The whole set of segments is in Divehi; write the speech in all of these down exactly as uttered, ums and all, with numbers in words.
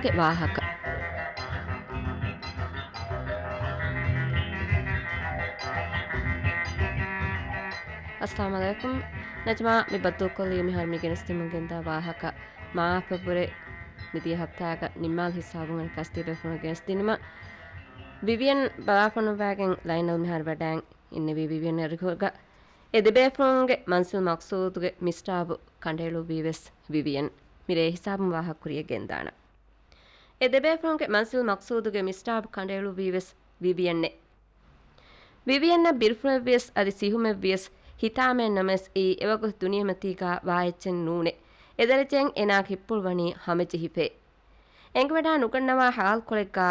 ގެ ވާހަކަ. އައްސަލާމު ޢަލައިކުމް. ނަޖްމާ މި ބައްދަލުކޮށްލީ މިހާރު މި ގެނެސްދިނުމުން ގެންދާ ވާހަކަ މާފަށްވުރެ މިދިޔަ ހަފްތާގަ ނިންމާލި ހިސާބުން އަނެއްކާސް ތިބޭފުޅުން ގެނެސްދިނުމަށް. ވިވިއަން ބަލާފަނުވާގެން ލައިނަލް މިހާރު ވަޑައިން އިންނެވީ ވިވިއަން އަރިހުގަ. އެ ދެބޭފުޅުންގެ މަންޒިލް މަޤްޞޫދުގެ މިސްރާބު ކަނޑައެޅުއްވީ ވެސް ވިވިއަން. މިރޭ ހިސާބުން ވާހަކަ ކުރިޔަށް ގެންދާނަން. އެ ދެބޭފުޅުންގެ މަންޒިލް މަޤްޞޫދުގެ މިސްރާބު ކަނޑައެޅުއްވީ ވެސް ވިވިއަންނޭ. ވިވިއަންނަށް ބިރުފުޅެއްވިޔަސް އަދި ސިހުމެއްވިޔަސް ހިތާމައެއް ނަމަވެސް އެއީ އެވަގުތު ދުނިޔެމަތީގާ ވާ އެއްޗެއް ނޫނޭ. އެދަރަޖައިން އޭނާގެ ހިތްޕުޅު ވަނީ ހަމަޖެހިފޭ. އެނގިވަޑާ ނުގަންނަވާ ހާލުކޮޅެއްގާ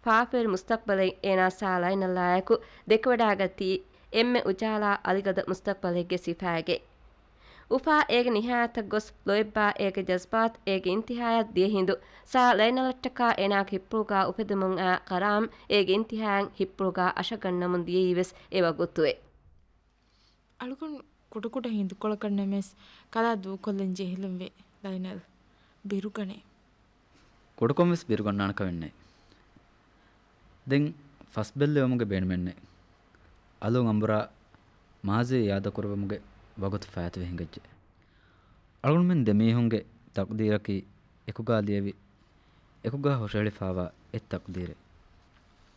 ފާފަވެރި މުސްތަޤްބަލެއް އޭނާ ސާ ލައިނަލްއާ އެކު ދެކެވަޑާގަތީ އެންމެ އުޖާލާ އަލިގަދަ މުސްތަޤްބަލެއްގެ ސިފައިގައި. އުފާ އޭގެ ނިހާޔަތަށް ގޮސް ލޯތްބާ އޭގެ ޖަޒްބާތު އޭގެ އިންތިހާޔަށް ދިޔަ ހިނދު ސާ ލައިނަލަށްޓަކާ އޭނާގެ ހިތްޕުޅުގާ އުފެދެމުން އައި ޣަރާމް އޭގެ އިންތިހާއަށް ހިތްޕުޅުގާ އަށަގަންނަމުން ދިޔައީ ވެސް އެވަގުތުއޭ. އަޅުގަނޑު ކުޑަކުޑަ ހިނދުކޮޅަކަށް ނަމަވެސް ކަލާ ދޫކޮށްލަން ޖެހިލުންވެ ލައިނަލް ބިރުގަނޭ. ކުޑަކޮށްވެސް ބިރުގަންނާނެ ކަމެއް ނެތް. ދެން ފަސްބެއްލެވުމުގެ ބޭނުމެއް ނެތް. އަލުން އަނބުރާ މާޒީ އިއާދަކުރެއްވުމުގެ ވަގުތު ފާއިތުވެ ހިނގައްޖެ. އަޅުގަނޑުމެން ދެމީހުންގެ ތަޤްދީރަކީ އެކުގާ ލިޔެވި، އެކުގާ ހުށަހެޅިފާވާ އެއް ތަޤްދީރެއް.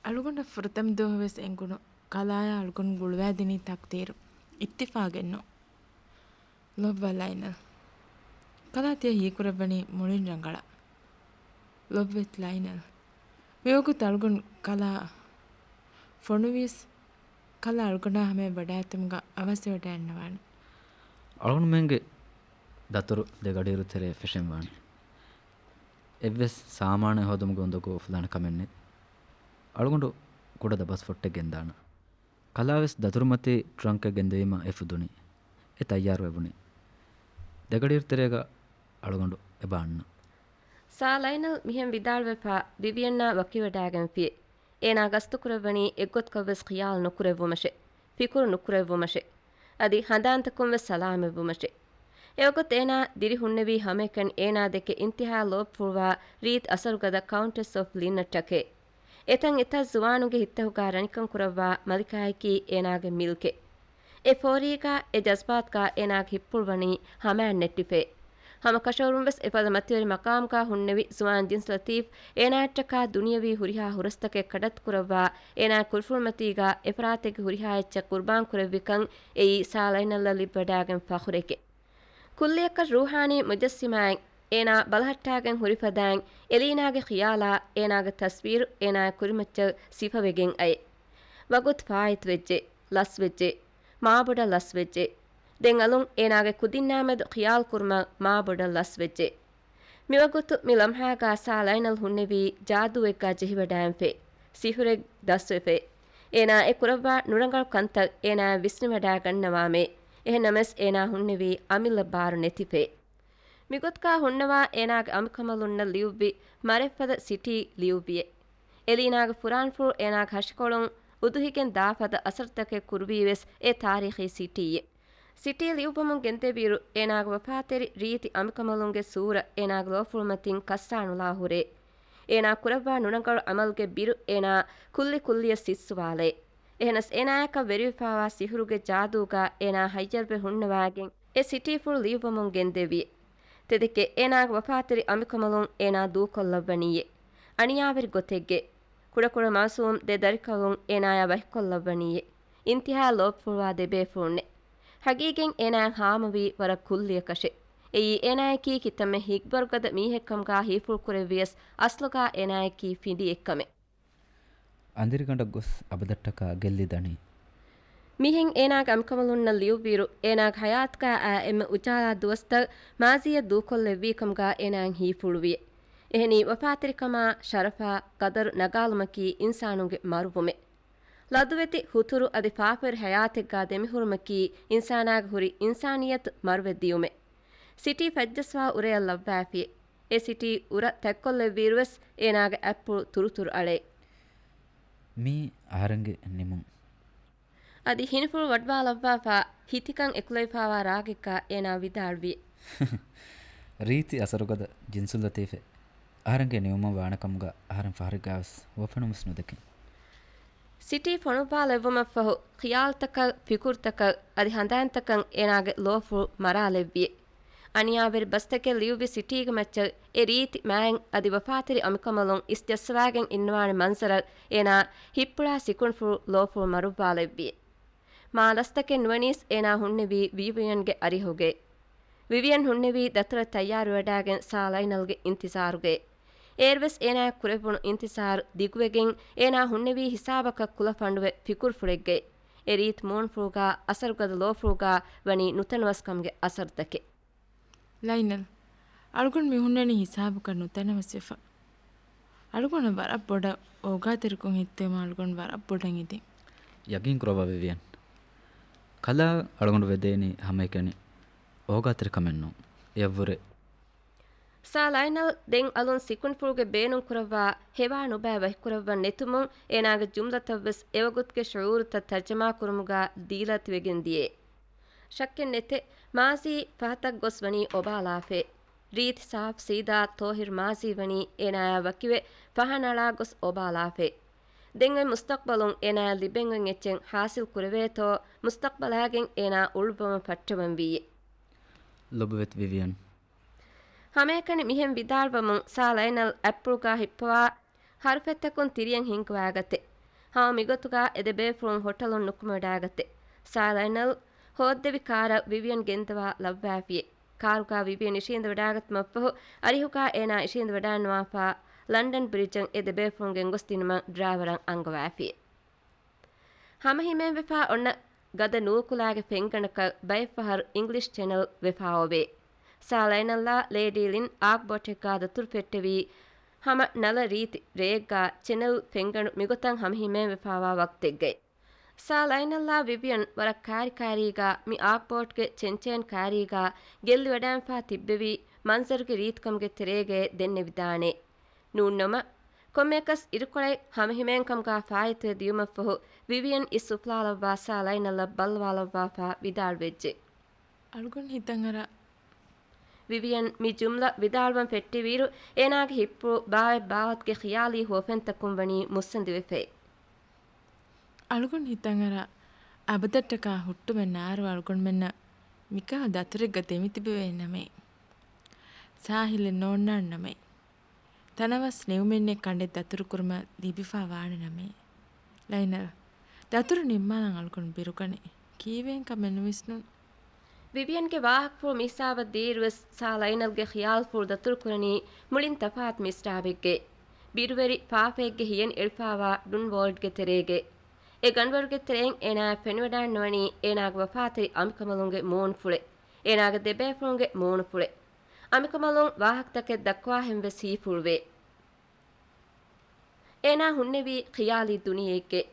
އަޅުގަނޑަށް ފުރަތަމަ ދުވަހުވެސް އެނގުނު ކަލާޔާ އަޅުގަނޑު ގުޅުވާދިނީ ތަޤްދީރު އިއްތިފާގެއްނު. ލޮބުވާ ލައިނަލް. ކަލާ ތިޔަ ހީކުރައްވަނީ މުޅިން ރަނގަޅަށް. ލޮބުވެތި ލައިނަލް. މިވަގުތު އަޅުގަނޑު ކަލާ ފޮނުވިޔަސް، ކަލާ އަޅުގަނޑާ ހަމަޔަށް ވަޑައިގަތުމުގަ އަވަސްވެވަޑައިގަންނަވާނެ. އަޅުގަނޑުމެންގެ ދަތުރު ދެ ގަޑިއިރު ތެރޭ ފެށެންވާނެ. އެއްވެސް ސާމާނެއް ހޯދުމުގެ އުނދަގޫ އުފުލާނެ ކަމެއް ނެތް. އަޅުގަނޑު ކުޑަ ދަބަސް ފޮއްޓެއް ގެންދާނަން. ކަލާވެސް ދަތުރުމަތީ ޓްރަންކެއް ގެންދެވީމަ އެ ފުދުނީ. އެ ތައްޔާރުވެވުނީ. ދެގަޑިއިރު ތެރޭގަ އަޅުގަނޑު އެބަ އަންނަން. ސާ ލައިނަލް މިހެން ވިދާޅުވެފަ ވިވިއަންނާ ވަކިވެޑާގެންފި. އޭނާ ގަސްތުކުރައްވަނީ އެއްގޮތަކަށްވެސް ޚިޔާލު ނުކުރެއްވުމަށެ، ފިކުރު ނުކުރެއްވުމަށެ، އަދި ހަނދާންތަކުންވެސް ސަލާމަތްވުމަށެ. އެވަގުތު އޭނާ ދިރި ހުންނެވީ ހަމައެކަނި އޭނާ ދެކެ އިންތިހާ ލޯބިފުޅުވާ ރީތި އަސަރުގަދަ ކައުންޓެސް އޮފް ލިންނަޓްއަކޭ. އެތަން އެތައް ޒުވާނުންގެ ހިތްތަކުގާ ރަނިކަން ކުރައްވާ މަލިކާއަކީ އޭނާގެ މިލްކެއް. އެ ފޯރީގާ އެ ޖަޒްބާތުގާ އޭނާގެ ހިތްޕުޅު ވަނީ ހަމައަށް ނެއްޓިފައި. ހަމަ ކަށަވަރުންވެސް އެފަދަ މަތިވެރި މަޤާމުގާ ހުންނެވި ޒުވާން ޖިންސް ލަތީފް އޭނާއަށްޓަކާ ދުނިޔަވީ ހުރިހާ ހުރަސްތަކެއް ކަޑައްތުކުރައްވާ، އޭނާގެ ކުރިފުޅުމަތީގާ އެފަރާތެއްގެ ހުރިހާ އެއްޗެއް ޤުރުބާން ކުރެއްވިކަން އެއީ ސާ ލައިނަލްއަށް ލިބިވަޑާގެންފާ ހުރި އެކެއް. ކުއްލިއަކަށް ރޫޙާނީ މުޖައްސިމާއެއް އޭނާ ބަލަހައްޓާގެން ހުރި ފަދައިން އެލީނާގެ ޚިޔާލާ އޭނާގެ ތަސްވީރު އޭނާގެ ކުރިމައްޗަށް ސިފަވެގެން އައި. ވަގުތު ފާއިތުވެއްޖެ، ލަސްވެއްޖެ، މާބޮޑަށް ލަސްވެއްޖެ. ދެން އަލުން އޭނާގެ ކުދިންނާމެދު ޚިޔާލު ކުރުމަށް މާބޮޑަށް ލަސްވެއްޖެ. މިވަގުތު މި ލަމްހާގާ ސާ ލައިނަލް ހުންނެވީ ޖާދޫއެއްގާ ޖެހިވަޑައިންފޭ، ސިހުރެއް ދަސްވެފޭ. އޭނާ އެ ކުރައްވާ ނުރަނގަޅު ކަންތައް އޭނާއަށް ވިސްނިވަޑައިގަންނަވާމޭ. އެހެންނަމަވެސް އޭނާ ހުންނެވީ އަމިއްލަ ބާރު ނެތިފޭ. މިގޮތުގާ ހުންނަވާ އޭނާގެ އަނބިކަނބަލުންނަށް ލިޔުއްވި މަރެއްފަދަ ސިޓީ ލިޔުއްވިއޭ. އެލީނާގެ ފުރާނަފުޅު އޭނާގެ ހަށިކޮޅުން އުދުހިގެން ދާފަދަ އަސަރުތަކެއް ކުރުވީވެސް އެ ތާރީޚީ ސިޓީއޭ. ސިޓީ ލިޔުއްވަމުން ގެންދެވިއިރު އޭނާގެ ވަފާތެރި ރީތި އަނބިކަނބަލުންގެ ސޫރަ އޭނާގެ ލޯފުޅުމަތިން ކައްސާނުލާ ހުރޭ. އޭނާ ކުރައްވާ ނުރަނގަޅު އަމަލުގެ ބިރު އޭނާ ކުއްލި ކުއްލިއަށް ސިއްސުވާލޭ. އެހެނަސް އޭނާޔަކަށް ވެރިވެފާވާ ސިހުރުގެ ޖާދޫގާ އޭނާ ހައްޔަރުވެ ހުންނަވާގެން އެ ސިޓީފުޅު ލިޔުއްވަމުން ގެންދެވި. ތެދެކޭ އޭނާގެ ވަފާތެރި އަނބިކަނބަލުން އޭނާ ދޫކޮށްލައްވަނީއޭ. އަނިޔާވެރި ގޮތެއްގެ. ކުޑަކުޑަ މައުސޫމް ދެ ދަރިކަލުން އޭނާޔާ ވަކިކޮށްލައްވަނީއޭ. އިންތިހާ ލޯބިފުޅުވާ ދެބޭފުޅުންނޭ. ހަގީގަތް އޭނާއަށް ހާމަވީ ވަރަށް ކުއްލިއަކަށެ. އެއީ އޭނާޔަކީ ކިތަންމެ ހިތްވަރުގަދަ މީހެއްކަމުގާ ހީފުޅުކުރެއްވިޔަސް އަސްލުގާ އޭނާޔަކީ ފިނޑިއެއްކަމެ. އަނދިރިގަނޑަށް ގޮސް އަބަދަށްޓަކާ ގެއްލި ދަނީ. މިހެން އޭނާގެ އަނބިކަނބަލުންނަށް ލިޔުއްވިއިރު، އޭނާގެ ހަޔާތުގާ އާ އެންމެ އުޖާލާ ދުވަސްތައް މާޒީއަށް ދޫކޮށްލެއްވީކަމުގާ އޭނާއަށް ހީފުޅުވި. އެހެނީ ވަފާތެރިކަމާ، ޝަރަފާ، ގަދަރު ނަގާލުމަކީ އިންސާނުންގެ މަރުވުމެއް. ލަދުވެތި، ހުތުރު އަދި ފާފަވެރި ހަޔާތެއްގާ ދެމިހުރުމަކީ އިންސާނާގެ ހުރި އިންސާނިއްޔަތު މަރުވެ ދިޔުމެއް. ސިޓީ ފައްޖަސްވާ އުރަޔަށް ލައްވާފި. އެ ސިޓީ އުރަ ތަތްކޮށްލެއްވިއިރުވެސް އޭނާގެ އަތްޕުޅު ތުރުތުރު އަޅޭ. މީ އަހަރެންގެ ނިމުން. އަދި ހިނިފުޅު ވަޑުވާލައްވާފާ ހިތިކަން އެކުލެވިފާވާ ރާގެއްގާ އޭނާ ވިދާޅުވި. ރީތި އަސަރުގަދަ ޖިންސުލް ލަތީފެއް. އަހަރެންގެ ނިމުމަށް ވާނެ ކަމުގަ އަހަރެން ފަހަރެއްގަވެސް ހުވަފެނުމުސް ނުދެކެން. ސިޓީ ފޮނުއްވާލެއްވުމަށްފަހު، ޚިޔާލުތަކަށް، ފިކުރުތަކަށް އަދި ހަނދާންތަކަށް އޭނާގެ ލޯފުޅު މަރާލެއްވިއެ. އަނިޔާވެރި ބަސްތަކެއް ލިޔުއްވި ސިޓީގެ މައްޗަށް އެ ރީތި މާތް އަދި ވަފާތެރި އަނބިކަނބަލުން އިސް ޖައްސަވާގެން އިންނަވާނެ މަންޒަރަށް އޭނާ ހިއްޕުޅާ ސިކުންފުޅު ލޯފުޅު މަރުއްވާލެއްވިއެ. މާ ލަސްތަކެއް ނުވަނީސް އޭނާ ހުންނެވީ ވިވިޔަންގެ އަރިހުގައި. ވިވިޔަން ހުންނެވީ ދަތުރަށް ތައްޔާރުވެވަޑާގެން ސާ ލައިނަލްގެ އިންތިޒާރުގައި. އޭރުވެސް އޭނާއަށް ކުރެއްވުނު އިންތިޒާރު ދިގުވެގެން އޭނާ ހުންނެވީ ހިސާބަކަށް ކުލަފަނޑުވެ ފިކުރުފުޅެއްގައި. އެ ރީތި މޫނުފުޅުގަ އަސަރުގަދަ ލޯފުޅުގަ ވަނީ ނުތަނަވަސްކަމުގެ އަސަރުތަކެއް. ލައިނަލް، އަޅުގަނޑު މި ހުންނަނީ ހިސާބަކަށް ނުތަނަވަސްވެފަ. އަޅުގަނޑަށް ވަރަށް ބޮޑަށް އޯގާތެރިކޮށް ހިއްތުވީމަ އަޅުގަނޑު ވަރަށް ބޮޑަށް އެދިން. ޔަގީން ކުރައްވާ ވިވިޔަން. ކަލާ އަޅުގަނޑު ވެދޭނީ ހަމައެކަނި އޯގާތެރިކަމެއް ނޫން. އެއަށްވުރެ. ސާ ލައިނަލް ދެން އަލުން ސިކުންފުޅުގެ ބޭނުން ކުރައްވާ ހެވާ ނުބައި ވަކިކުރައްވަން ނެތުމުން އޭނާގެ ޖުމްލަތައްވެސް އެވަގުތުގެ ޝުޢޫރުތައް ތަރްޖަމާ ކުރުމުގަ ދީލަތިވެގެން ދިޔައެ. ޝައްކެއް ނެތެ، މާޒީ ފަހަތަށް ގޮސް ވަނީ އޮބާލާފައެ. ރީތި ސާފް ސީދާ ޠާހިރު މާޒީ ވަނީ އޭނާއާ ވަކިވެ ފަހަނަޅާ ގޮސް އޮބާލާފައެ. ދެން އޮތް މުސްތަޤްބަލުން އޭނާއަށް ލިބެން އޮތް އެއްޗެއް ޙާޞިލް ކުރެވޭތޯ މުސްތަޤްބަލާގެން އޭނާ އުޅުއްވަމުން ފައްޓަވަން ވީއެ. ލޮބުވެތި ވިވިޔަން. ހަމައެކަނި މިހެން ވިދާޅުވަމުން ސާ ލައިނަލް އަތްޕުޅުގަ ހިއްޕަވާ ހަރުފެއްތަކުން ތިރިއަށް ހިންގަވާގަތެ. ހަމަ މިގޮތުގަ އެ ދެ ބޭފުޅުން ހޮޓަލުން ނުކުމެވަޑާގަތެ. ސާ ލައިނަލް ހޯއްދެވި ކާރަށް ވިވިޔަން ގެންދަވާ ލައްވާފިއެ. ކާރުގަ ވިވިޔަން އިށީނދެވަޑާގަތުމަށްފަހު އަރިހުގަ އޭނާ އިށީނދެވަޑާނުވާފަ ލަންޑަން ބްރިޖަށް އެ ދެ ބޭފުޅުން ގެންގޮސްދިނުމަށް ޑްރައިވަރަށް އަންގަވާފިއެ. ހަމަހިމޭންވެފަ އޮންނަ ގަދަ ނޫކުލާގެ ފެންގަނޑަކަށް ބައެއްފަހަރު އިންގްލިޝް ޗެނަލް ވެފަ އޮވޭ. ސާ ލައިނަލްއާ ލޭޑީ ލިން އާކްބޯޓެއްގަ ދަތުރު ފެއްޓެވީ ހަމަ ނަލަ ރީތި ރެއެއްގަ ޗެނަލް ފެންގަނޑު މިގޮތަށް ހަމަހިމޭންވެފަވާ ވަގުތެއްގައި. ސާ ލައިނަލްއާ ވިވިޔަން ވަރަށް ކާރިކާރީގަ މި އާކްބޯޓްގެ ޗެންޗެން ކާރީގަ ގެއްލިވަޑާންފަ ތިއްބެވި މަންޒަރުގެ ރީތިކަމުގެ ތެރޭގައި ދެންނެވިދާނެ. ނޫންނަމަ، ކޮންމެއަކަސް އިރުކޮޅެއް ހަމަހިމޭންކަމުގަ ފާއިތުވެ ދިޔުމަށްފަހު، ވިވިޔަން އިސް އުފުލާލައްވާ ސާ ލައިނަލްއަށް ބައްލަވާލައްވާފަ ވިދާޅުވެއްޖެ. އަޅުގަނޑު ހިތަށްއަރާ. ވިވިޔަން މި ޖުމްލަ ވިދާޅުވަން ފެއްޓެވިއިރު، އޭނާގެ ހިއްޕުޅު ބާވަތް ބާވަތުގެ ޚިޔާލީ ހުވަފެންތަކުން ވަނީ މުއްސަނދިވެފައި. އަޅުގަނޑު ހިތަށްއަރާ، އަބަދަށްޓަކާ ހުއްޓުމެއް ނާރު އަޅުގަނޑުމެންނަށް މިކަހަލަ ދަތުރެއްގަ ދެމިތިބެވޭނަމޭ. ސާހިލެއް ނޯންނާނަމޭ. ތަނަވަސް ނިއުމެއްނެއް ކަނޑެއް ދަތުރުކުރުމަށް ލިބިފަ ވާނެނަމޭ. ލައިނަލް، ދަތުރު ނިންމާލަން އަޅުގަނޑު ބިރުގަނެ. ކީއްވެގެން ކަމެއް ނުވިސްނުން. ވިވިޔަންގެ ވާހަކަފުޅު މިހިސާބަށް ދިޔައިރުވެސް ސާ ލައިނަލްގެ ޚިޔާލުފުޅު ދަތުރުކުރަނީ މުޅިން ތަފާތު މިސްރާބެއްގައި. ބިރުވެރި ފާފައެއްގެ ހިޔަނި އެޅިފައިވާ ޑުންވޯލްޑްގެ ތެރޭގައި. އެ ގަނޑުވަރުގެ ތެރެއިން އޭނާއަށް ފެނިވަޑާންނަވަނީ އޭނާގެ ވަފާތެރި އަނބިކަނބަލުންގެ މޫނުފުޅެއް، އޭނާގެ ދެބޭފުޅުންގެ މޫނުފުޅެއް. އަނބިކަނބަލުން ވާހަކަތަކެއް ދައްކަވާހެން ވެސް ހީފުޅުވޭ. އޭނާ ހުންނެވީ ޚިޔާލީ ދުނިޔެއެއްގައި.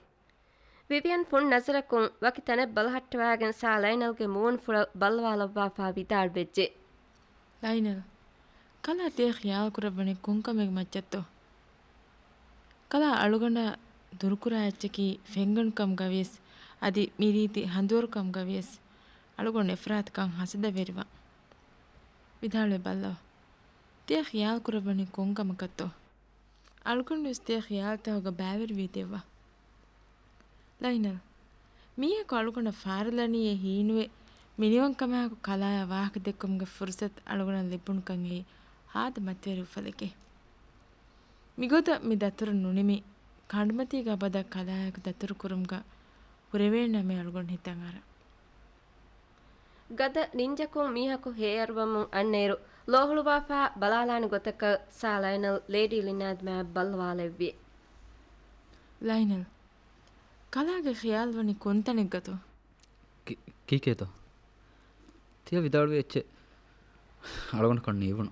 ވިވިޔަން ފުން ނަޒަރަކުން ވަކި ތަނެއް ބަލަހައްޓަވާގެން ސާ ލައިނަލްގެ މޫނުފުޅަށް ބައްލަވާލައްވާފަ ވިދާޅުވެއްޖެ. ލައިނަލް، ކަލާ ތިޔަ ޚިޔާލުކުރައްވަނީ ކޮންކަމެއް މައްޗަށްތޯ؟ ކަލާ އަޅުގަނޑަށް ދުރުކުރާ އެއްޗަކީ ފެންގަނޑުކަމުގަވިޔަސް އަދި މިރީތި ހަނދުވަރުކަމުގަވިޔަސް އަޅުގަނޑު އެފްރާތުކަން ހަސަދަވެރިވާ. ވިދާޅުވެ ބައްލަވާ. ތިޔަ ޚިޔާލުކުރައްވަނީ ކޮންކަމަކަށްތޯ؟ އަޅުގަނޑުވެސް ތިޔަ ޚިޔާލުތަކުގަ ބައިވެރިވީތެވެ. ލައިނަލް، މީހަކު އަޅުގަނޑަށް ފާރުލަނީއޭ ހީނުވެ، މިނިވަންކަމާއެކު ކަލާޔާ ވާހަކަ ދެއްކުމުގެ ފުރުސަތު އަޅުގަނޑަށް ލިބުނުކަން އެއީ ހާދަ މަތިވެރި އުފަލެކޭ. މިގޮތަށް މި ދަތުރު ނުނިމި، ކަނޑުމަތީގަ އަބަދަށް ކަލާޔާއެކު ދަތުރު ކުރުމުގަ ހުރެވޭނަމޭ އަޅުގަނޑު ހިތަށްއަރާ. ގަދަ ނިންޖަކުން މީހަކު ހޭއަރުވަމުން އަންނައިރު، ލޯހުޅުވާފާ ބަލާލާނެ ގޮތަކަށް ސާ ލައިނަލް ލޭޑީ ލިންއާ ދިމާއަށް ބައްލަވާލެއްވި. ލައިނަލް، ކަލާގެ ޚިޔާލު ވަނީ ކޮންތަނެއްގަތޯ؟ ކި-، ކީކޭތޯ؟ ތިޔަ ވިދާޅުވި އެއްޗެއް އަޅުގަނޑަކަށް ނީވުނު.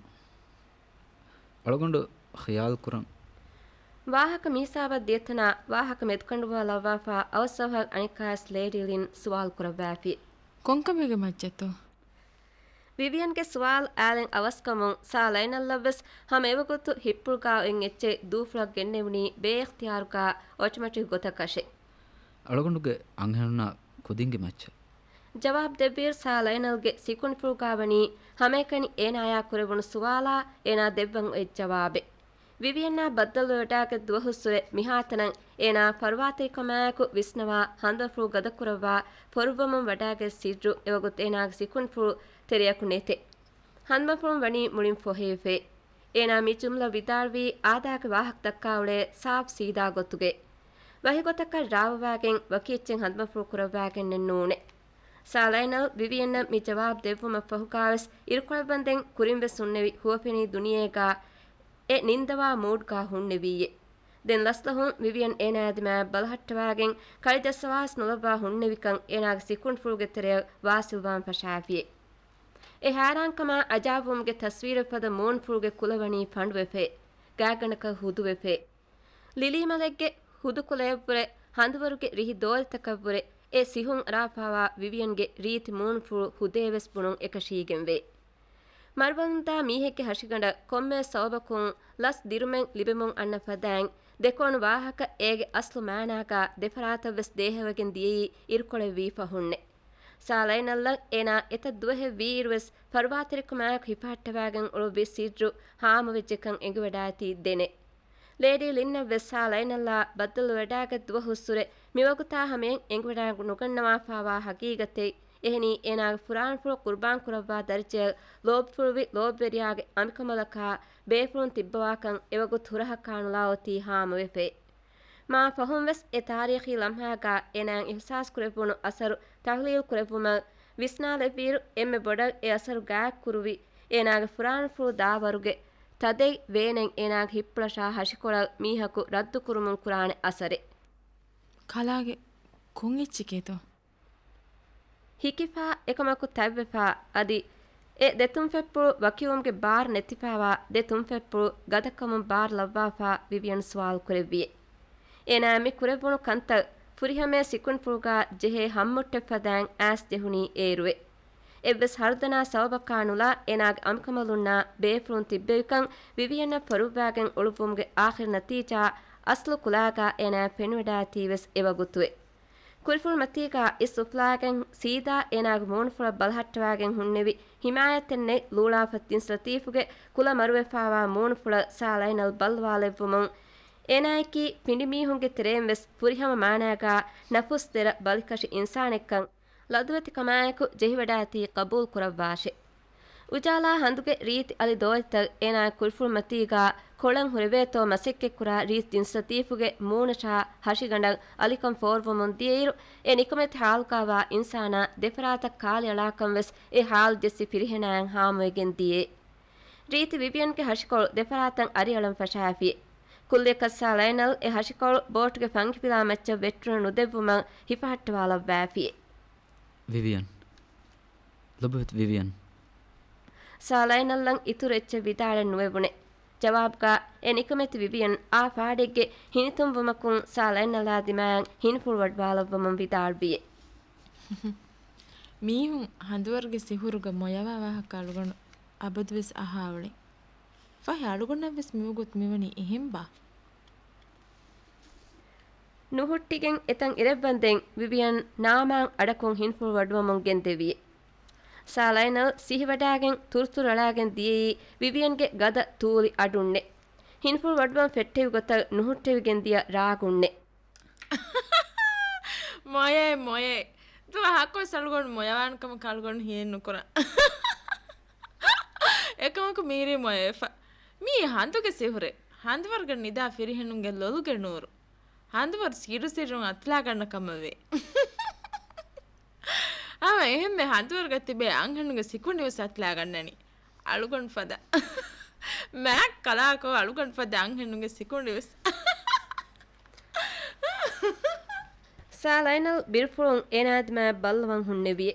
އަޅުގަނޑު ޚިޔާލު ކުރަން. ވާހަކަ މިހިސާބަށް ދިޔަތަނާ ވާހަކަ މެދުކަނޑުވާލައްވާފާ އަވަސްއަވަހަށް އަނެއްކާވެސް ލޭޑީ ލިން ސުވާލު ކުރައްވާފި. ކޮންކަމެއްގެ މައްޗަށްތޯ؟ ވިވިޔަންގެ ސުވާލު އާލެން އަވަސްކަމުން ސާ ލައިނަލްއަށްވެސް ހަމަ އެވަގުތު ހިއްޕުޅުގަ އޮތް އެއްޗެއް ދޫފުޅަށް ގެންނެވުނީ ބޭއިޚްތިޔާރުގަ އޮޓޮމެޓިކް ގޮތަކަށެ. އަޅުގަނޑުގެ އަންހެނުންނާ ކުދިންގެ މައްޗަށް. ޖަވާބު ދެއްވިއިރު ސާ ލައިނަލްގެ ސިކުންފުޅުގަ ވަނީ ހަމައެކަނި އޭނާޔާ ކުރެވުނު ސުވާލާ އޭނާ ދެއްވަން އޮތް ޖަވާބެއް. ވިވިއަންއާ ބައްދަލުވެވަޑާގަތް ދުވަހުއްސުރެ މިހާތަނަށް އޭނާ ފަރުވާތެރިކަމާއެކު ވިސްނަވާ ހަނދުމަފުޅު ގަދަކުރައްވާ ފޮރުއްވަމުން ވަޑާގަތް ސިއްރު އެވަގުތު އޭނާގެ ސިކުނޑިފުޅު ތެރެއަކު ނެތެ. ހަނދުމަފުޅުން ވަނީ މުޅިން ފޮހެވިފައި. އޭނާ މި ޖުމްލަ ވިދާޅުވީ އާދައިގެ ވާހަކަ ދައްކާ އުޅޭ ސާފް ސީދާ ގޮތުގައި. ވަހިގޮތަކަށް ރާވަވާގެން ވަކި އެއްޗެއް ހަނދުމަފުޅު ކުރައްވާގެންނެއް ނޫނޭ. ސާ ލައިނަލް ވިވިއަންނަށް މި ޖަވާބު ދެއްވުމަށްފަހުގާވެސް އިރުކޮޅަށްވަންދެން ކުރިންވެސް ހުންނެވި ހުވަފެނީ ދުނިޔޭގާ އެ ނިންދަވާ މޫޑްގާ ހުންނެވީއޭ. ދެން ލަސްލަހުން ވިވިއަން އޭނާ ދިމާއަށް ބަލަހައްޓަވާގެން ކަޅި ޖައްސަވާސް ނުލައްވާ ހުންނެވިކަން އޭނާގެ ސިކުނޑިފުޅުގެ ތެރެއަށް ވާސިލްވާން ފަށާފިއޭ. އެ ހައިރާންކަމާ އަޖާބުވުމުގެ ތަސްވީރެއް ފަދަ މޫނުފުޅުގެ ކުލަ ވަނީ ފަނޑުވެފައި، ގާތްގަނޑަކަށް ހުދުވެފައި. ލިލީމަލެއްގެ ހުދުކުލަޔަށްވުރެ ހަނދުވަރުގެ ރިހި ދޯލިތަކަށްވުރެ އެ ސިހުން އަރާފާވާ ވިވިއަންގެ ރީތި މޫނުފުޅު ހުދޭވެސް ބުނުން އެކަށީގެންވޭ. މަރުވަމުންދާ މީހެއްގެ ހަށިގަނޑަށް ކޮންމެ ސަބަބަކުން ލަސް ދިރުމެއް ލިބެމުން އަންނަ ފަދައިން، ދެކޯނު ވާހަކަ އޭގެ އަސްލު މާނާގާ ދެފަރާތަށްވެސް ދޭހަވެގެން ދިޔައީ އިރުކޮޅެއް ވީ ފަހުންނޭ. ސާ ލައިނަލްއަށް އޭނާ އެތައް ދުވަހެއް ވީއިރުވެސް ފަރުވާތެރިކަމާއެކު ހިފަހައްޓަވާގެން އުޅުއްވި ސިއްރު ހާމަވެއްޖެކަން އެނގިވަޑާއިތީ ދެނެ. ލޭޑީ ލިންނަށްވެސް ސާ ލައިނަލްއާ ބައްދަލުވެވަޑާގަތް ދުވަހުއްސުރެ މިވަގުތާ ހަމަޔަށް އެނގިވަޑާ ނުގަންނަވާފާވާ ހަގީގަތެއް. އެހެނީ އޭނާގެ ފުރާނަފުޅު ޤުރުބާން ކުރައްވާ ދަރަޖައަށް ލޯބިފުޅުވި ލޯބިވެރިޔާގެ އަނބިކަނބަލަކާ ބޭފުޅުން ތިއްބަވާކަން އެވަގުތު ހުރަހަކާ ނުލާ އޮތީ ހާމަވެފައި. މާ ފަހުންވެސް އެ ތާރީޚީ ލަމްހާގާ އޭނާއަށް އިޙްސާސް ކުރެއްވުނު އަސަރު ތަޙްލީލް ކުރެއްވުމަށް ވިސްނާލެއްވިއިރު، އެންމެ ބޮޑަށް އެ އަސަރު ގާތްކުރުވި އޭނާގެ ފުރާނަފުޅު ދާވަރުގެ ތަދެއް ވޭނެން އޭނާގެ ހިތްޕުޅަށާ ހަށިކޮޅަށް މީހަކު ރައްދުކުރުމުން ކުރާނެ އަސަރެއް. ކަލާގެ ކޮން އެއްޗެކޭތޯ؟ ހިކިފާ އެކަމަކު ތަތްވެފާ އަދި އެ ދެ ތުންފަތްޕުޅު ވަކިވުމުގެ ބާރު ނެތިފާވާ ދެ ތުންފަތްޕުޅު ގަދަކަމުން ބާރު ލައްވާފާ ވިވިއަން ސުވާލު ކުރެއްވިއޭ. އޭނާ މި ކުރެއްވުނު ކަންތައް ފުރިހަމަޔަށް ސިކުންފުޅުގާ ޖެހޭ ހައްމުއްޓެއް ފަދައިން އައިސް ޖެހުނީ އޭރުވެ. އެއްވެސް ހަރުދަނާ ސަބަބަކާ ނުލާ އޭނާގެ އަނބިކަނބަލުންނާ ބޭފުޅުން ތިއްބެވިކަން ވިވިއަންނަށް ފޮރުއްވާގެން އުޅުއްވުމުގެ އާޚިރު ނަތީޖާ އަސްލު ކުލާގާ އޭނާ ފެނިވަޑާއިތީވެސް އެވަގުތުއެ. ކުރިފުޅުމަތީގާ އިސް އުފުލާގެން ސީދާ އޭނާގެ މޫނުފުޅަށް ބަލަހައްޓަވާގެން ހުންނެވި ހިމާޔަތެއް ނެތް ލޫޅާފަތި ތިންސަތީފުގެ ކުލަ މަރުވެފާވާ މޫނުފުޅަށް ސާ ލައިނަލް ބައްލަވާލެއްވުމުން އޭނާއަކީ ފިނޑިމީހުންގެ ތެރެއިން ވެސް ފުރިހަމަ މާނާގާ ނަފުސް ދެރަ ބަލިކަށި އިންސާނެއްކަން ލަދުވެތިކަމާއެކު ޖެހިވަޑާތީ ޤަބޫލު ކުރައްވާށެ. އުޖާލާ ހަނދުގެ ރީތި އަލި ދޯލިތައް އޭނާގެ ކުރިފުޅުމަތީގާ ކޮޅަށް ހުރެވޭތޯ މަސައްކަތްކުރާ ރީތި ތިންސަތީފުގެ މޫނަށާ ހަށިގަނޑަށް އަލިކަން ފޯރުވަމުން ދިޔައިރު، އެ ނިކަމެތި ހާލުގާވާ އިންސާނާ ދެފަރާތަށް ކާލިއަޅާކަން ވެސް އެ ހާލު ޖެއްސި ފިރިހެނާއަށް ހާމަވެގެން ދިޔައޭ. ރީތި ވިވިއަންގެ ހަށިކޮޅު ދެފަރާތަށް އަރިއަޅަން ފަށާފިއޭ. ކުއްލިއަކަށް ސާ ލައިނަލް އެ ހަށިކޮޅު ބޯޓުގެ ފަންކިބިލާ މައްޗަށް ވެއްޓުނު ނުދެއްވުމަށް ހިފަހައްޓަވާލައްވާފިއޭ. ވިވިއަން. ލޮބުވެތި ވިވިއަން. ސާ ލައިނަލްއަށް އިތުރު އެއްޗެއް ވިދާޅެއް ނުވެވުނެ. ޖަވާބުގާ އެ ނިކަމެތި ވިވިއަން އާ ފާޑެއްގެ ހިނިތުންވުމަކުން ސާ ލައިނަލްއާ ދިމާއަށް ހިނިފުޅުވަޑުވާލައްވަމުން ވިދާޅުވިއޭ. މީހުން ހަނދުވަރުގެ ސިހުރުގަ މޮޔަވާ ވާހަކަ އަޅުގަނޑު އަބަދުވެސް އަހާ އުޅެން. ފަހެ އަޅުގަނޑަށްވެސް މިވަގުތު މިވަނީ އެހެންބާ؟ ނުހުއްޓިގެން އެތަން އިރެއްވަންދެން ވިވިއަން ނާމާން އަޑަކުން ހިނިފުޅު ވަޑުވަމުން ގެންދެވިއެ. ސާ ލައިނަލް ސިހިވަޑާގެން ތުރުތުރު އަޅާގެން ދިޔައީ ވިވިއަންގެ ގަދަ ތޫލި އަޑުންނެ. ހިނިފުޅު ވަޑުވަން ފެއްޓެވި ގޮތަށް ނުހުއްޓެވިގެން ދިޔަ ރާގުންނެ. މޮޔައެއް، މޮޔައެއް. ދުވަހަކުވެސް އަޅުގަނޑު މޮޔަވާނެ ކަމަކަށް އަޅުގަނޑު ހިޔެއް ނުކުރާ. އެކަމަކު މީރީ މޮޔަވެފަ. މީ ހަނދުގެ ސިހުރެއް. ހަނދުވަރުގަ ނިދާ ފިރިހެނުންގެ ލޮލުގެ ނޫރު. ހަނދުވަރު ސިއްރު ސިއްރުން އަތުލާގަންނަ ކަމަށްވޭ. ހަމަ އެހެންމެ ހަނދުވަރުގަ ތިބޭ އަންހެނުންގެ ސިކުނޑިވެސް އަތުލާގަންނަނީ. އަޅުގަނޑު ފަދަ. މާތް ކަލާކޯ އަޅުގަނޑު ފަދަ އަންހެނުންގެ ސިކުނޑިވެސް. ސާ ލައިނަލް ބިރުފުޅުން އޭނާ ދިމާއަށް ބައްލަވަން ހުންނެވިއޭ.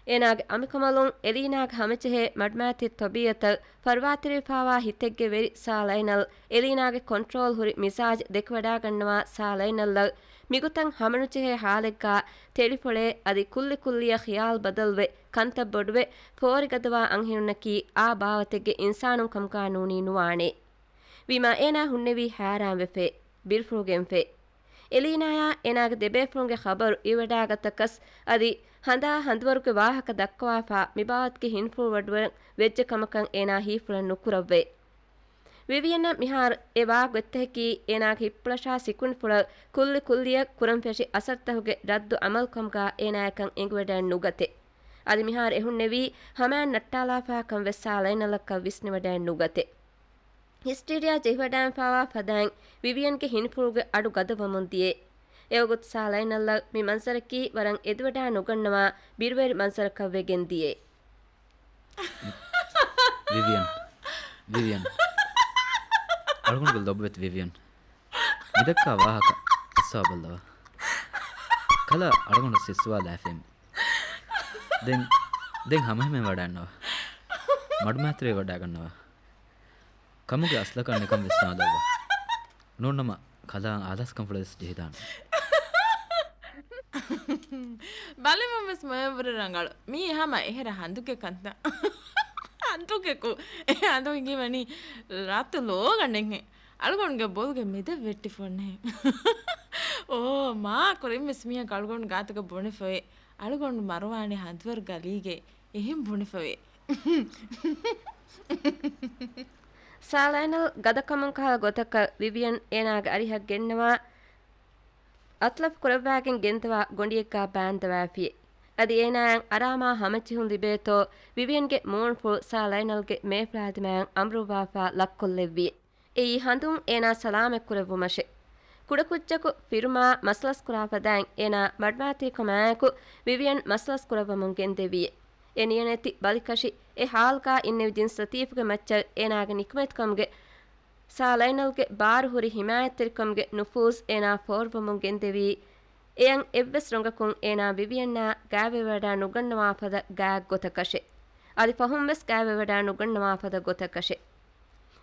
އޭނާގެ އަނބިކަނބަލުން އެލީނާގެ ހަމަޖެހޭ މަޑުމައިތި ތަބީއަތަށް ފަރުވާތެރިވެފާވާ ހިތެއްގެ ވެރި ސާ ލައިނަލް އެލީނާގެ ކޮންޓްރޯލް ހުރި މިޒާޖް ދެކެވަޑާގަންނަވާ ސާ ލައިނަލްއަށް މިގޮތަށް ހަމަނުޖެހޭ ހާލެއްގާ ތެޅިފޮޅޭ އަދި ކުއްލި ކުއްލިއަށް ޚިޔާލު ބަދަލުވެ ކަންތައް ބޮޑުވެ ފޯރިގަދަވާ އަންހެނުންނަކީ އާ ބާވަތެއްގެ އިންސާނުން ކަމުގާ ނޫނީ ނުވާނޭ. ވީމާ އޭނާ ހުންނެވީ ހައިރާންވެފައި، ބިރުފުޅުގެންފައި. އެލީނާޔާ އޭނާގެ ދެބޭފުޅުންގެ ޚަބަރު އިވެޑާގަތަކަސް އަދި ހަނދާ ހަނދުވަރުގެ ވާހަކަ ދައްކަވާފާ މިބާވަތުގެ ހިނިފުޅުވަޑުވަން ވެއްޖެ ކަމަކަށް އޭނާ ހީފުޅަށް ނުކުރައްވައި. ވިވިއަންއަށް މިހާރު އެ ވާ ގޮތްތަކަކީ އޭނާގެ ހިތްޕުޅަށާ ސިކުނޑިފުޅަށް ކުއްލި ކުއްލިއަށް ކުރަން ފެށި އަސަރުތަކުގެ ރައްދު އަމަލުކަމުގާ އޭނާޔަކަށް އެނގިވަޑައެއް ނުގަތެ. އަދި މިހާރު އެ ހުންނެވީ ހަމައިން ނައްޓާލާފާކަން ވެސް ސާލައިނަލްއަކަށް ވިސްނިވަޑައެއް ނުގަތެ. ހިސްޓީރިއާ ޖެހިވަޑައިފާވާ ފަދައިން ވިވިއަންގެ ހިނިފުޅުގެ އަޑު ގަދަވަމުން ދިޔައޭ. އެވަގުތު ސާލައިނަލްއަށް މި މަންޒަރަކީ ވަރަށް އެދިވަޑައި ނުގަންނަވާ ބިރުވެރި މަންޒަރަކަށް ވެގެން ދިޔައޭ. ވިވިއަން، ވިވިއަން، އަޅުގަނޑުގެ ލޮބުވެތި ވިވިއަން، މިދައްކާ ވާހަކަ އައްސަވާ ބައްލަވާ. ކަލާ އަޅުގަނޑު ސިއްސުވާލާފައިން. ދެން، ދެން ހަމަހިމޭން ވަޑައިގަންނަވާ. މަޑުމައިތިރިވެ ވަޑައިގަންނަވާ. ކަމުގެ އަސްލަކަށް ނިކަން ވިސްނާލައްވާ. ނޫންނަމަ ކަލާ އާލާސްކަންފުޅަށް ވެސް ޖެހިދާނެ. ބަލަމުން ވެސް މޮޔަށްވުރެ ރަނގަޅު. މީ ހަމަ އެހެރަ ހަނދުގެ ކަންތައް. ހަނދުގެ ކު-، އެ ހަނދު ހިނގިވަނީ ރަތު ލޯގަނޑެއްހެން. އަޅުގަނޑުގެ ބޮލުގެ މެދަށް ވެއްޓިފަ އޮންނަހެން. އޯ، މާ ކުރިން ވެސް މީހަކު އަޅުގަނޑު ގާތުގަ ބުނެފައި. އަޅުގަނޑު މަރުވާނީ ހަނދުވަރު ގަލީގައި. އެހެން ބުނެފަވޭ. ސާލައިނަލް ގަދަކަމުން ކަހަލަ ގޮތަކަށް ވިވިއަން އޭނާގެ އަރިހަށް ގެންނަވާ އަތްލަފް ކުރައްވާގެން ގެންދަވާ ގޮނޑިއެއްގާ ބާންދަވާފިއޭ. އަދި އޭނާއަށް އަރާމާ ހަމަޖެހުން ލިބޭތޯ ވިވިއަންގެ މޫނުފުޅު ސާލައިނަލްގެ މޭފުޅާ ދިމާއަށް އަނބުރުއްވާފާ ލައްކޮށްލެއްވިއޭ. އެއީ ހަނދުން އޭނާ ސަލާމަތްކުރެއްވުމަށެ. ކުޑަކުއްޖަކު ފިރުމާ މަސަލަސްކުރާ ފަދައިން އޭނާ މަޑުމައިތިރިކަމާއެކު ވިވިއަން މަސަލަސްކުރައްވަމުން ގެންދެވިއެ. އެ ނިޔަނެތި ބަލިކަށި އެ ހާލްގާ އިންނެވި ޖިންސް ލަތީފުގެ މައްޗަށް އޭނާގެ ނިކުމެތިކަމުގެ ސާލައިނަލްގެ ބާރު ހުރި ހިމާޔަތްތެރިކަމުގެ ނުފޫޒް އޭނާ ފޯރުވަމުން ގެންދެވީ. އެއަށް އެއްވެސް ރޮނގަކުން އޭނާ ވިވިއަންނާ ގާތްވެވަޑާ ނުގަންނަވާ ފަދަ ގާތް ގޮތަކަށެ. އަދި ފަހުން ވެސް ގާތްވެވަޑާ ނުގަންނަވާ ފަދަ ގޮތަކަށެ.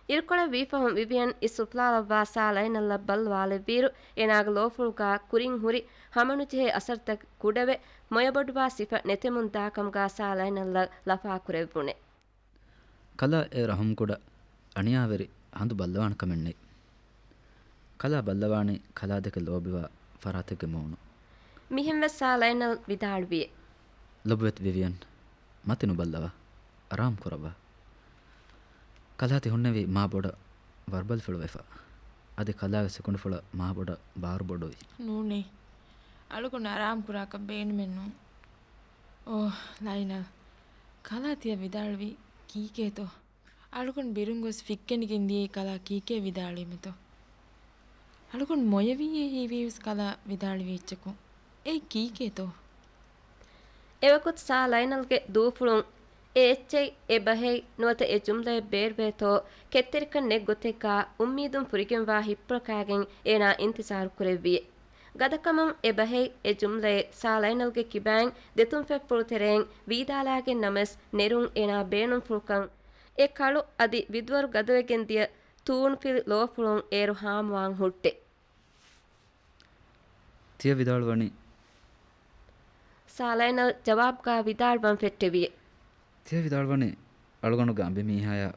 އިރުކޮޅެއް ވީފަހުން ވިވިއަން އިސްއުފުލާލައްވާ ސާލައިނަލްއަށް ބައްލަވާލެއްވިއިރު، އޭނާގެ ލޯފުޅުގާ ކުރިން ހުރި ހަމަނުޖެހޭ އަސަރުތައް ކުޑަވެ، މޮޔަބޮޑުވާ ސިފަ ނެތެމުން ދާކަމުގާ ސާލައިނަލްއަށް ލަފާކުރެއްވުނެ. ކަލާ އެ ރަހުމްކުޑަ އަނިޔާވެރި ހަނދު ބައްލަވާނެ ކަމެއް ނެތް. ކަލާ ބައްލަވާނީ ކަލާދެކެ ލޯބިވާ ފަރާތެއްގެ މޫނު. މިހެންވެސް ސާލައިނަލް ވިދާޅުވިއެ. ލޮބުވެތި ވިވިއަން، މަތި ނުބައްލަވާ. އަރާމް ކުރައްވާ. ކަލާ ތި ހުންނެވީ މާ ބޮޑަށް ވަރުބަލިފުޅުވެފަ. އަދި ކަލާގެ ސިކުނޑިފުޅަށް މާ ބޮޑަށް ބާރު ބޮޑުވި. ނޫނޭ. އަޅުގަނޑު އަރާމް ކުރާކަށް ބޭނުމެއް ނޫން. އޯ، ލައިނަލް. ކަލާ ތިޔަ ވިދާޅުވީ ކީކޭތޯ؟ އަޅުގަނޑު ބިރުން ގޮސް ފިއްކެނިގެން ދިޔައީ ކަލާ ކީކޭ ވިދާޅުވީމެތޯ؟ އަޅުގަނޑު މޮޔަވީއޭ ހީވީވެސް ކަލާ ވިދާޅުވި އެއްޗަކު. އެއީ ކީކޭތޯ؟ އެވަގުތު ސާ ލައިނަލްގެ ދޫފުޅުން އެ އެއްޗެއް، އެ ބަހެއް ނުވަތަ އެ ޖުމްލައެއް ބޭރުވޭތޯ ކެތްތެރިކަން ނެތް ގޮތެއްގާ އުއްމީދުން ފުރިގެންވާ ހިތްޕުޅަކާގެން އޭނާ އިންތިޒާރު ކުރެއްވިއެ. ގަދަކަމުން އެ ބަހެއް، އެ ޖުމްލައެއް ސާ ލައިނަލްގެ ކިބައިން ދެތުންފަތްޕުޅު ތެރެއިން ވީދާލާގެން ނަމަވެސް ނެރުން އޭނާ ބޭނުންފުޅުކަން އެ ކަޅު އަދި ވިދުވަރު ގަދަވެގެން ދިޔަ ތޫނުފިލި ލޯފުޅުން އޭރު ހާމަވާން ހުއްޓެ. ތިޔަ ވިދާޅުވަނީ. ސާ ލައިނަލް ޖަވާބުގާ ވިދާޅުވަން ފެއްޓެވިއެ. ތިޔަ ވިދާޅުވަނީ އަޅުގަނޑުގެ އަނބިމީހާޔާ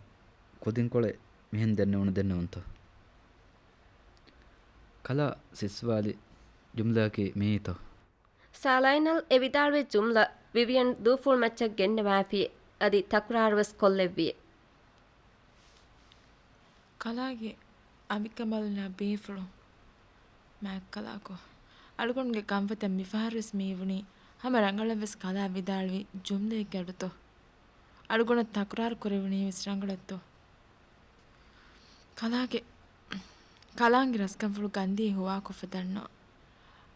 ކުދިންކޮޅެއް މިހެން ދެންނެވުނު ދެންނެވުންތޯ؟ ކަލާ ސިއްސުވާލި ޖުމްލައަކީ މިއީތޯ؟ ސާ ލައިނަލް އެ ވިދާޅުވި ޖުމްލަ ވިވިއަން ދޫފުޅުމައްޗަށް ގެންނަވާފިއެ. އަދި ތަކުރާރުވެސް ކޮށްލެއްވިއެ. ކަލާގެ އަނބިކަނބަލުންނާ ބޭފުޅުން މާތްކަލާކޮ. އަޅުގަނޑުގެ ކަންފަތަށް މިފަހަރުވެސް މިއިވުނީ ހަމަ ރަނގަޅަށްވެސް ކަލާ ވިދާޅުވި ޖުމްލައެއްގެ އަޑުތޯ؟ އަޅުގަނޑަށް ތަކުރާރު ކުރެވުނީވެސް ރަނގަޅަށްތޯ؟ ކަލާގެ، ކަލާނގެ ރަސްކަންފުޅު ގަންދީ ހުވާކޮށްފަ ދަންނަވަ.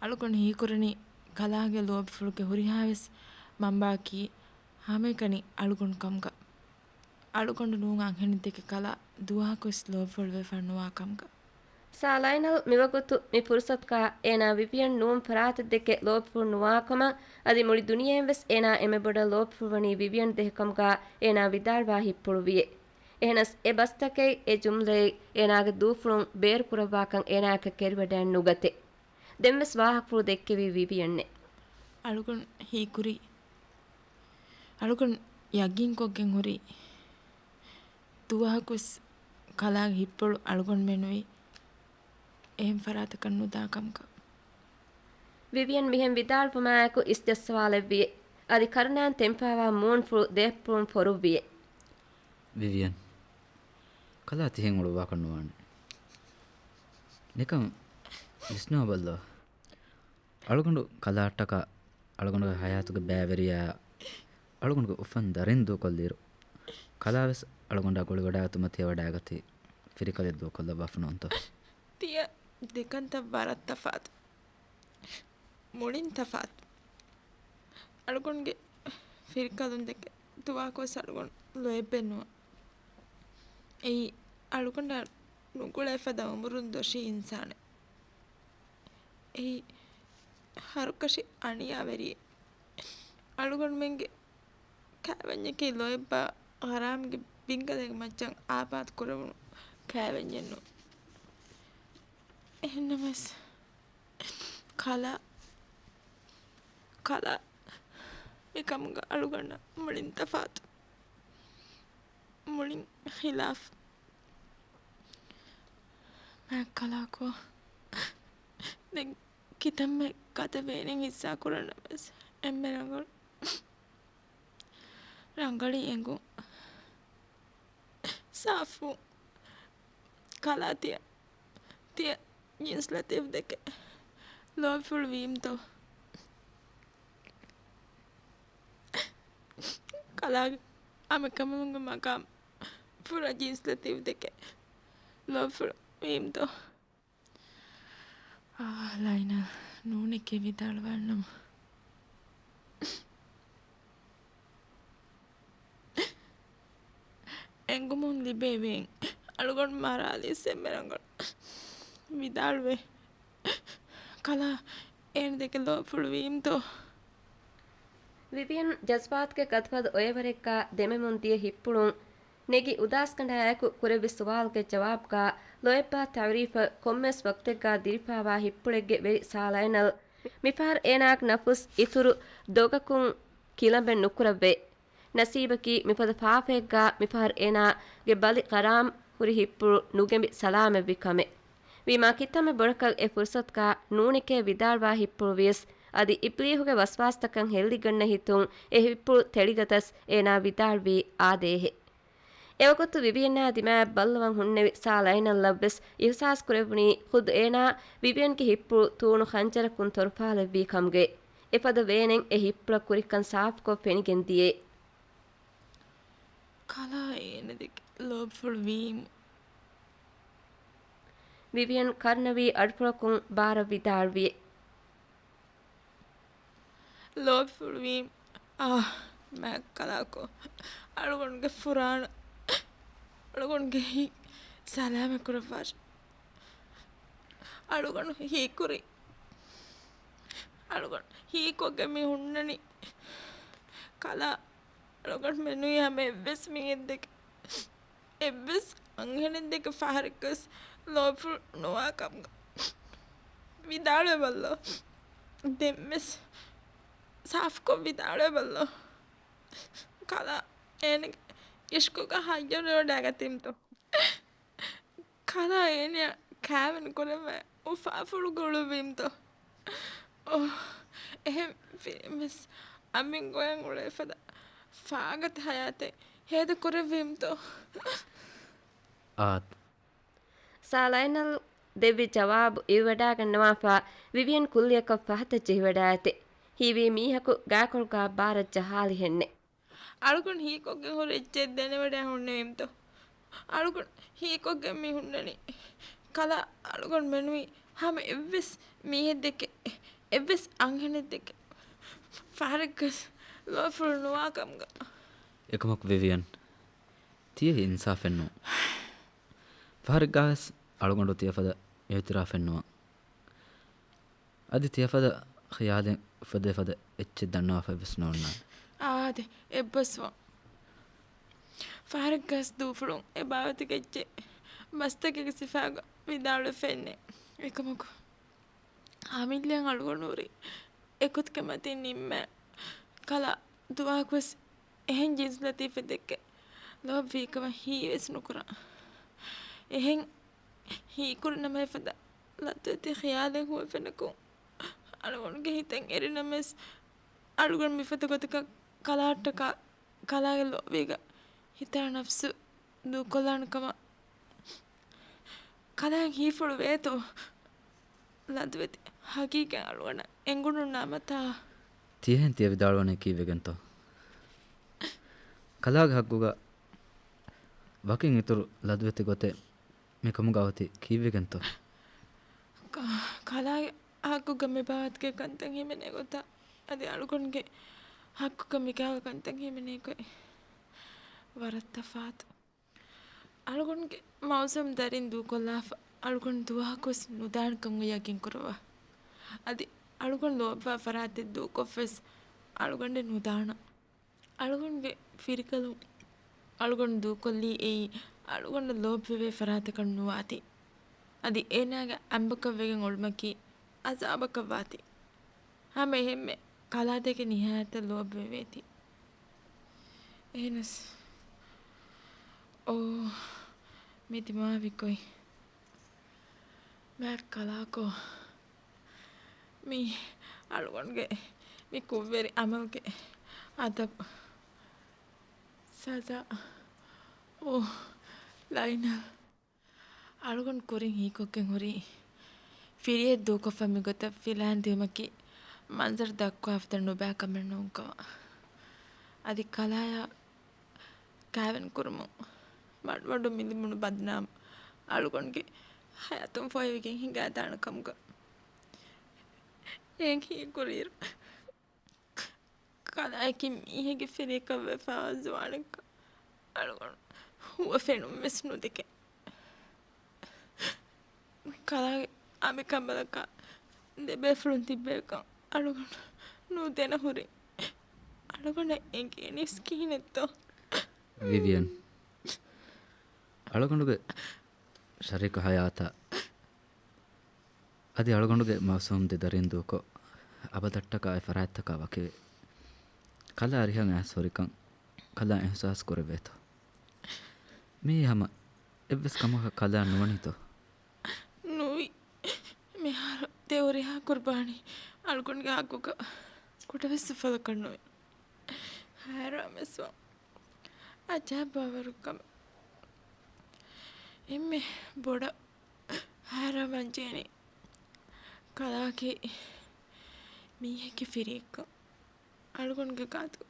އަޅުގަނޑު ހީކުރަނީ ކަލާގެ ލޯބިފުޅުގެ ހުރިހާވެސް މަންބާއަކީ ހަމައެކަނި އަޅުގަނޑު ކަމުގަ. އަޅުގަނޑު ނޫން އަންހެނެއްދެކެ ކަލާ ދުވަހަކުވެސް ލޯބިފުޅުވެފަ ނުވާ ކަމުގަ. ސާ ލައިނަލް މިވަގުތު މި ފުރުސަތުގާ އޭނާ ވިވިއަން ނޫން ފަރާތެއްދެކެ ލޯބިފުޅު ނުވާކަމަށް، އަދި މުޅި ދުނިޔެއިންވެސް އޭނާ އެންމެ ބޮޑަށް ލޯބިފުޅުވަނީ ވިވިއަން ދެކެ ކަމުގާ އޭނާ ވިދާޅުވާ ހިތްޕުޅުވިއެ. އެހެނަސް އެ ބަސްތަކެއް، އެ ޖުމްލައެއް އޭނާގެ ދޫފުޅުން ބޭރުކުރައްވާކަން އޭނާއަކަށް ކެރިވަޑައެއް ނުގަތެ. ދެންވެސް ވާހަކަފުޅު ދެއްކެވީ ވިވިއަންނެ. އަޅުގަނޑު ހީކުރީ. އަޅުގަނޑު ޔަގީންކޮށްގެން ހުރީ. ދުވަހަކުވެސް ކަލާގެ ހިތްޕުޅު އަޅުގަނޑުމެންވީ އެހެން ފަރާތަކަށް ނުދާ ކަމަކަށް. ވިވިއަން މިހެން ވިދާޅުވުމާއެކު އިސްޖައްސަވާލެއްވިއެ. އަދި ކަރުނާން ތެންފާވާ މޫނުފުޅު ދެއަތްޕުޅުން ފޮރުއްވިއެ. ވިވިއަން. ކަލާ ތިހެން އުޅުއްވާކަށް ނުވާނެ. ނިކަން ވިސްނާބަލަ. އަޅުގަނޑު ކަލާއަށްޓަކާ އަޅުގަނޑުގެ ހަޔާތުގެ ބައިވެރިޔާ އަޅުގަނޑުގެ އުފަން ދަރިން ދޫކޮށްލިއިރު، ކަލާވެސް އަޅުގަނޑާ ގުޅިވަޑާގަތުމަށް ތިޔަވަޑާގަތީ ފިރިކަލެއް ދޫކޮށްލައްވާފަ ނޫންތޯ؟ ތިޔަ ދެކަންތައް ވަރަށް ތަފާތު. މުޅިން ތަފާތު. އަޅުގަނޑުގެ ފިރިކަލުން ދެކެ ދުވާކުވެސް އަޅުގަނޑު ލޯތްބެއް ނުވާ. އެއީ އަޅުގަނޑާ ނުގުޅޭ ފަދަ އުމުރުން ދޮށީ އިންސާނެއް. އެއީ ހަރުކަށި އަނިޔާވެރިއެއް. އަޅުގަނޑުމެންގެ ކައިވެންޏަކީ ލޯތްބާ ހަރާމްގެ ބިންގަލެއްގެ މައްޗަށް އާބާދު ކުރެވުނު ކައިވެންޏެއް ނޫން. އެހެންނަމަވެސް، ކަލާ، ކަލާ މިކަމުގަ އަޅުގަނޑަށް މުޅިން ތަފާތު. މުޅިން ޚިލާފު. މާތް ކަލާކޯ. ދެން ކިތަންމެ ގަދަ ވޭނެން ހިއްސާ ކުރަންނަމަވެސް އެންމެ ރަނގަޅު. ރަނގަޅީ އެނގުން. ސާފު. ކަލާ ތިޔަ، ތިޔަ ޖިންސް ލަތީފް ދެކެ ލޯބިފުޅު ވީމްތޯ؟ ކަލާގެ އަނބިކަނބަލުންގެ މަގާމް ފުރާ ޖިންސް ލަތީފް ދެކެ ލޯބިފުޅު ވީމްތޯ؟ އާ، ލައިނަލް ނޫނެކޭ ވިދާޅުވާނަމަ. އެނގުމުން ލިބޭ ވޭން. އަޅުގަނޑު މަރާލީސް އެންމެ ރަނގަޅު. ވިދާޅުވޭ. ކަލާ އޭނަ ދެކެ ލޯބިފުޅު ވީމްތޯ؟ ވިވިއަން ޖަޒްބާތުގެ ގަދަފަދަ އޮއެވަރެއްގަ ދެމެމުން ދިޔަ ހިއްޕުޅުން ނެގި އުދާސްގަނޑާއެކު ކުރެއްވި ސުވާލުގެ ޖަވާބުގަ ލޯތްބާ ތަޢުރީފަށް ކޮންމެސް ވަގުތެއްގަ ދިރިފާވާ ހިއްޕުޅެއްގެ ވެރި ސާލައިނަލް މިފަހަރު އޭނާގެ ނަފުސް އިތުރު ދޮގަކުން ކިލަނބެއް ނުކުރައްވައި. ނަސީބަކީ މިފަދަ ފާފައެއްގަ މިފަހަރު އޭނާގެ ބަލި ގަރާމް ހުރި ހިއްޕުޅު ނުގެނބި ސަލާމަތްވި ކަމެއް. ވީމާ ކިތަންމެ ބޮޑަކަށް އެ ފުރުސަތުގަ ނޫނެކޭ ވިދާޅުވާ ހިއްޕުޅު ވިޔަސް އަދި އިބްލީހުގެ ވަސްވާސްތަކަށް ހެއްލިގަންނަ ހިތުން އެ ހިއްޕުޅު ތެޅިގަތަސް އޭނާ ވިދާޅުވީ އާދޭހެ. އެވަގުތު ވިވިއަންނާ ދިމާއަށް ބައްލަވަން ހުންނެވި ސާ ލައިނަލްއަށްވެސް އިހުސާސް ކުރެވުނީ ޚުދު އޭނާ ވިވިއަންގެ ހިއްޕުޅު ތޫނު ޚަންޖަރަކުން ތޮރުފާލެއްވީ ކަމުގައި. އެފަދަ ވޭނެން އެ ހިއްޕުޅަށް ކުރިކަން ސާފުކޮށް ފެނިގެން ދިޔައީ. ކަލާ އޭނަ ދެކެ ލޯބިފުޅު ވީމު. ވިވިއަން ކަރުނަވީ އަޑުފުޅަކުން ބާރަށް ވިދާޅުވި. ލޯބިފުޅުވީމް. އާ، މާތް ކަލާކޯ. އަޅުގަނޑުގެ ފުރާނަ. އަޅުގަނޑުގެ ހިތް ސަލާމަތް ކުރައްވާށި. އަޅުގަނޑު ހީކުރި. އަޅުގަނޑު ހީކޮށްގެން މި ހުންނަނީ. ކަލާ އަޅުގަނޑު މެނުވީ ހަމަ އެއްވެސް މީހެއްދެކެ، އެއްވެސް އަންހެނެއްދެކެ ފަހަރެއްގަސް ލޯބިފުޅު ނުވާ ކަމުގަ. ވިދާޅުވެބައްލޯ. ދެންވެސް ސާފުކޮށް ވިދާޅުވެބައްލޯ. ކަލާ އޭނަގެ އިޝްޤުގަ ހައްޔަރުވެވަޑައިގަތީމްތޯ؟ ކަލާ އޭނަޔާ ކާވެނި ކުރެވޭ އުފާފުޅުގަ އުޅުއްވީމްތޯ؟ އޯ، އެހެން ފިރިންވެސް އަނބިން ގޮޔަށް އުޅޭ ފަދަ ފާގަތި ހަޔާތެއް ހޭދަ ކުރެއްވީމްތޯ؟ އާދެ. ސާ ލައިނަލް ދެއްވި ޖަވާބު އިވިވަޑައިގަންނަވާފަ، ވިވިއަން ކުއްލިއަކަށް ފަހަތަށް ޖެހިވަޑައިގަތެ. ހީވީ މީހަކު ގާކޮޅުގަ ބާރަށް ޖަހާލިހެންނެ. އަޅުގަނޑު ހީކޮށްގެން ހުރި އެއްޗެއް ދެނެވަޑައި ހުންނެވީމްތޯ؟ އަޅުގަނޑު ހީކޮށްގެން މި ހުންނަނީ. ކަލާ އަޅުގަނޑު މެނުވީ ހަމަ އެއްވެސް މީހެއްދެކެ، އެއްވެސް އަންހެނެއްދެކެ ފަހަރެއްގަސް ލޯފުޅު ނުވާ ކަމުގަ. އެކަމަކު ވިވިއަން، ތިޔައީ އިންސާފެއްނޫ. ފަހަރެއްގަވެސް އަޅުގަނޑު ތިޔަފަދަ އިއުތިރާފެއްނުވާ. އަދި ތިޔަފަދަ ޚިޔާލެއް އުފެދޭ ފަދަ އެއްޗެއް ދަންނަވާފައިވެސް ނޯންނާނެ. އާދެ، އެއްބަސްވާ. ފަހަރެއްގަސް ދޫފުޅުން އެ ބާވަތުގެ އެއްޗެއް ބަސްތަކެއްގެ ސިފައިގަ ވިދާޅުވެފައެއްނެއް. އެކަމަކު، އަމިއްލައަށް އަޅުގަނޑު ހުރީ އެގޮތުގެ މަތިން ނިންމަ. ކަލާ ދުވަހަކުވެސް އެހެން ޖިންސް ލަތީފެއްދެކެ ލޯބިވީކަމަށް ހީވެސް ނުކުރާ. އެހެން ހީކުރި ނަމަ އެފަދަ ލައްދުވެތި ޚިޔާލެއް ހުވަފެނަކު އަޅުގަނޑުގެ ހިތަށް އެރިނަމަވެސް، އަޅުގަނޑު މިފަދަ ގޮތަކަށް ކަލާއަށްޓަކާ، ކަލާގެ ލޯބީގަ ހިތާ ނަފްސު ދޫކޮށްލާނެ ކަމަށް ކަލާ ހީފުޅު ވޭތޯ؟ ލަދުވެތި ހަގީގަތް އަޅުގަނޑަށް އެނގުނު ނަމަތާ. ތިޔަހެން ތިޔަ ވިދާޅުވަނީ ކީއްވެގެންތޯ؟ ކަލާގެ ހައްގުގަ ވަކިން އިތުރު ލަދުވެތި ގޮތެއް މިކަމުގަ އޮތީ ކީއްވެގެންތޯ؟ ކަ-، ކަލާގެ ހައްގުގަ މި ބާވަތުގެ ކަންތައް ހިމެނޭ ގޮތާ އަދި އަޅުގަނޑުގެ ހައްގުގަ މި ކަހަލަ ކަންތައް ހިމެނޭ ގޮތް ވަރަށް ތަފާތު. އަޅުގަނޑުގެ މައުސޫމް ދަރިން ދޫކޮށްލާފަ، އަޅުގަނޑު ދުވަހަކުވެސް ނުދާނެ ކަމުގަ ޔަގީން ކުރައްވާ. އަދި އަޅުގަނޑު ލޯބިވާ ފަރާތެއް ދޫކޮށްފަވެސް އަޅުގަނޑެއް ނުދާނަން. އަޅުގަނޑުގެ ފިރިކަލުން އަޅުގަނޑު ދޫކޮށްލީ އެއީ އަޅުގަނޑަށް ލޯބިވެވޭ ފަރާތަކަށް ނުވާތީ. އަދި އޭނާގެ އަނބަކަށް ވެގެން އުޅުމަކީ އަޒާބަކަށް ވާތީ. ހަމަ އެހެންމެ ކަލާދެކެ ނިހާޔަތަށް ލޯބިވެވޭތީ. އެހެނަސް، އޯ، މި ދިމާވި ގޮތް. މާތް ކަލާކޯ، މީ އަޅުގަނޑުގެ މި ކުށްވެރި އަމަލުގެ އަދަބު. ސަޒާ. އޯ، ލައިނަލް. އަޅުގަނޑު ކުރިން ހީކޮށްގެން ހުރީ ފިރިއެއް ދޫކޮށްފަ މިގޮތަށް ފިލާން ދިޔުމަކީ މަންޒަރު ދައްކާފަދަ ނުބައި ކަމެއް ނޫންކަމަށް. އަދި ކަލާޔާ ކާވެނި ކުރުމުން މަޑުމަޑުން މިލިބުނު ބަދުނާމް އަޅުގަނޑުގެ ހަޔާތުން ފޮހެވިގެން ހިނގާދާނެ ކަމުގަ އެނގި ކުރިއިރު. ކަލާއަކީ މީހެއްގެ ފިރިއަކަށް ވެފައިވާ ޒުވާނެއްކަން އަޅުގަނޑު ހުވަފެނުން ވެސް ނުދެކެ. ކަލާގެ އަނބިކަނބަލަކާ ދެބޭފުޅުން ތިއްބޭކަން އަޅުގަނޑު ނުދެނަ ހުރި. އަޅުގަނޑަށް އެނގޭނީސް ކިހިނެއްތޯ؟ ވިވިއަން، އަޅުގަނޑުގެ ޝަރީކު ހަޔާތާ އަދި އަޅުގަނޑުގެ މައުސޫމް ދެ ދަރިން ދޫކޮށް، އަބަދަށްޓަކާ އެ ފަރާތްތަކާ ވަކިވެ، ކަލާ އަރިހަށް އައިސް ހުރިކަން ކަލާ އިހުސާސް ކުރެވޭތޯ؟ މީ ހަމަ އެއްވެސް ކަމަކަށް ކަލާ ނުވަނީތޯ؟ ނުވި. މިހާރު ދެ ހުރިހާ ޤުރްބާނީ އަޅުގަނޑުގެ ހައްގުގަ ކުޑަވެސް އުފަލަކަށް ނުވި. ހައިރާންވެސް ވާ. އަޖައިބުވާވަރު ކަމެއް. އެންމެ ބޮޑަށް ހައިރާންވާންޖެހޭނީ ކަލާގެ މީހެއްގެ ފިރިއެއްކަން. އަޅުގަނޑުގެ ގާތު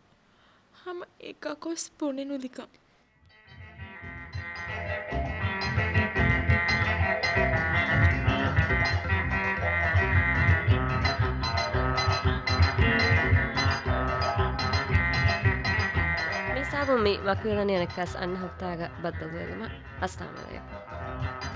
ހަމަ އެކަކުވެސް ބުނެނުލިކަން. މި ހިސާބުން މި ވަކިވެލަނީ އަނެއްކާސް އަންނަ ހަފްތާގަ ބައްދަލުވެލުމަށް. އައްސަލާމު ޢަލައިކުމް.